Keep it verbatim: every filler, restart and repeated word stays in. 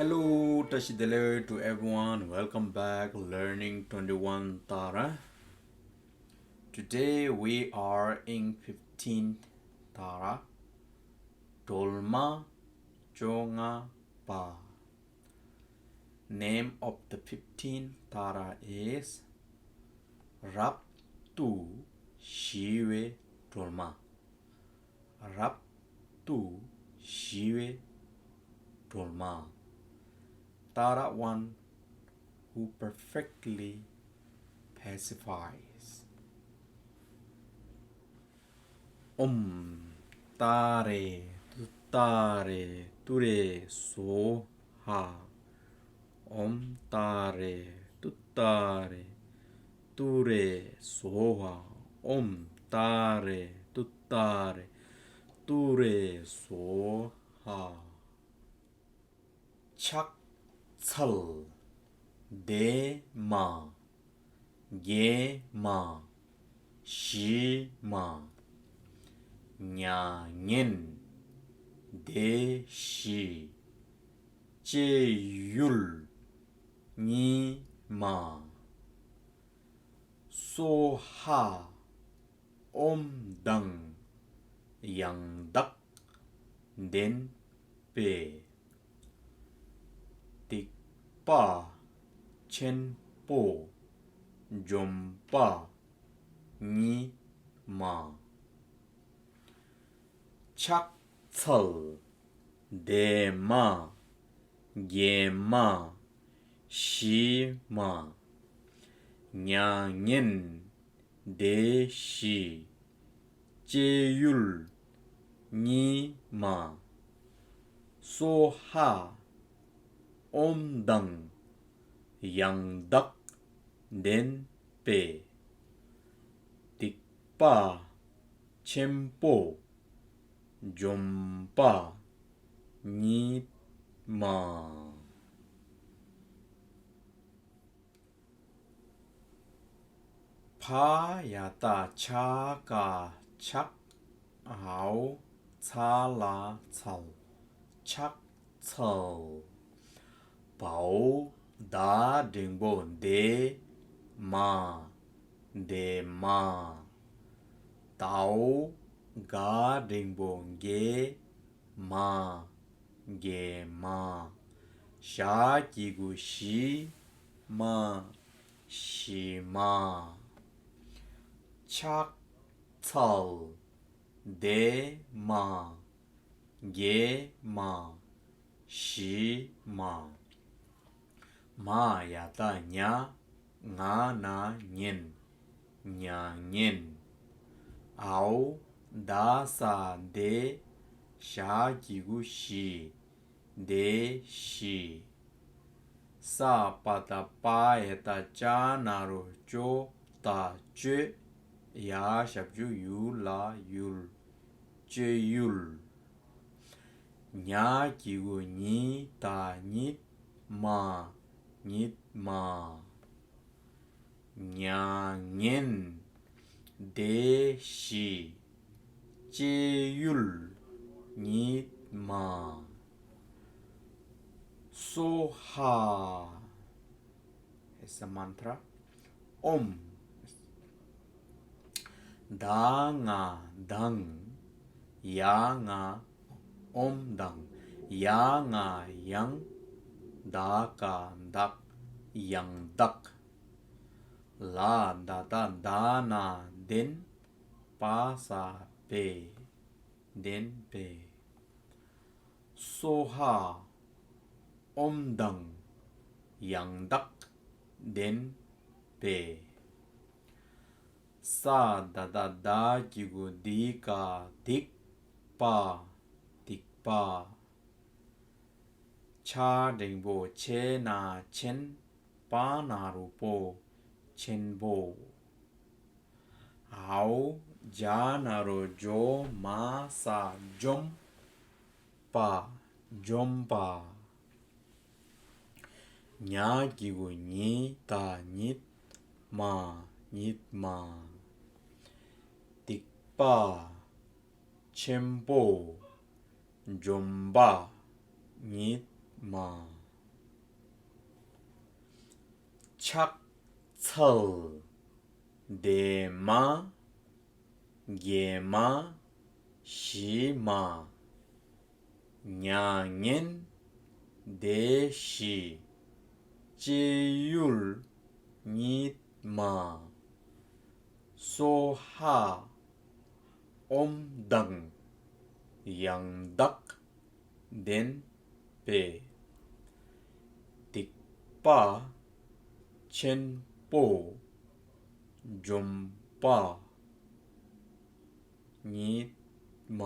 Hello, བཀྲ་ཤིས་བདེ་ལེགས། To everyone, welcome back, learning twenty-one Tara. Today we are in fifteen Tara. སྒྲོལ་མ་བཅོ་ལྔ་པ། Name of the fifteen Tara is རབ་ཏུ་ཞི་བའི་སྒྲོལ་མ། རབ་ཏུ་ཞི་བའི་སྒྲོལ་མ། Tara one who perfectly pacifies. ཨོཾ་ཏཱ་རེ་ཏུཏྟཱ་རེ་ཏུ་རེ་སྭཱ་ཧཱ། ཨོཾ་ཏཱ་རེ་ཏུཏྟཱ་རེ་ཏུ་རེ་སྭཱ་ཧཱ། ཨོཾ་ཏཱ་རེ་ཏུཏྟཱ་རེ་ཏུ་རེ་སྭཱ་ཧཱ། ཕྱག་འཚལ། བདེ་མ། དགེ་མ། ཞི་མ། མྱ་ངན། བདེ་ཞི། གཅེས་ཡུལ། གཉིས་མ། སྭཱ་ཧཱ། ཨོཾ་དང་ཡང་དག་ལྡན་པས། སྡིག་པ་ཆེན་པོ་འཇོམས་པ་ཉིད་མ། ཕྱག་འཚལ། བདེ་མ། དགེ་མ། ཞི་མ། མྱ་ངན། བདེ་ཞི། གཅེས་ཡུལ་གཉིས་མ། སྭཱ་ཧཱ། ཨོཾ་དང་ཡང་དག་ལྡན་པས། སྡིག་པ་ཆེན་པོ་འཇོམས་པ་ཉིད་མ། ཕ་ཡ་བཏགས་ཕྱ་ག་ཕྱག་ཨའོ་ཚ་ལ་འཚལ། ཕྱག་འཚལ། བའོ་ད་འགྲེང་བུ་བདེ་མ། བདེ་མ། དའོ་ག་འགྲེང་བུ་དགེ་མ། དགེ་མ། ཞ་གི་གུ་ཞི་མ། ཞི་མ། ཕྱག་འཚལ། བདེ་མ། དགེ་མ། ཞི་མ། མ་ཡ་བཏགས་མྱ། ང་ན་ཉན། མྱ་ཉན། ཨའོ་ད་ས་བདེ། ཞ་གི་གུ་ཞི། བདེ་ཞི། ས་པ་བཏགས་སྤ་ཡ་བཏགས་སྤྱ་ན་རོ་སྤྱོ་ད་སྤྱོད། ཡ་ཞབས་ཀྱུ་ཡུ་ལ་ཡུལ། སྤྱོད་ཡུལ། ཉ་གི་གུ་ཉི་ད་ཉིད་མ། ཉིད་མ། མྱ་ངན། བདེ་ཞི། གཅེས་ཡུལ་ཉིད་མ། སྭཱ་ཧཱ། It's a mantra. ཨོཾ། ད་ང་དང་། ཡ་ང་ཨོཾ་དང་། ཡ་ང་ཡང་། ད་ག་བདག་ཡང་དག་ལ་ད་བཏགས་ལྡ་ན་ལྡན། པ་ས་པས། ལྡན་པས། སྭཱ་ཧཱ། ཨོཾ་དང་ཡང་དག་ལྡན་པས། ས་ད་བཏགས་སྡ་གི་གུ་སྡི་ག་སྡིག་པ། སྡིག་པ། ཆ་འགྲེང་བུ་ཆེ་ན་ཆེན། པ་ན་རོ་པོ། ཆེན་པོ། འའོ་ཇ་ན་རོ་འཇོ་མ་ས་འཇོམས་པ། འཇོམས་པ། ཉ་གི་གུ་ཉི་ད་ཉིད་མ། ཉིད་མ། སྡིག་པ་ཆེན་པོ་འཇོམས་པ་ཉིད་མ། ཁྲག་འཚལ། བདེ་མ། དགེ་མ། ཞི་མ། མྱ་ངན་འདས་ཞི། སྤྱོད་ཡུལ་ཉིད་མ། སྭཱ་ཧཱ། ཨོཾ་དང་ཡང་དག་ལྡན་པའི་སྡིག་པ་ཆེན་པོ་འཇོམས་པ་ཉིད་མ།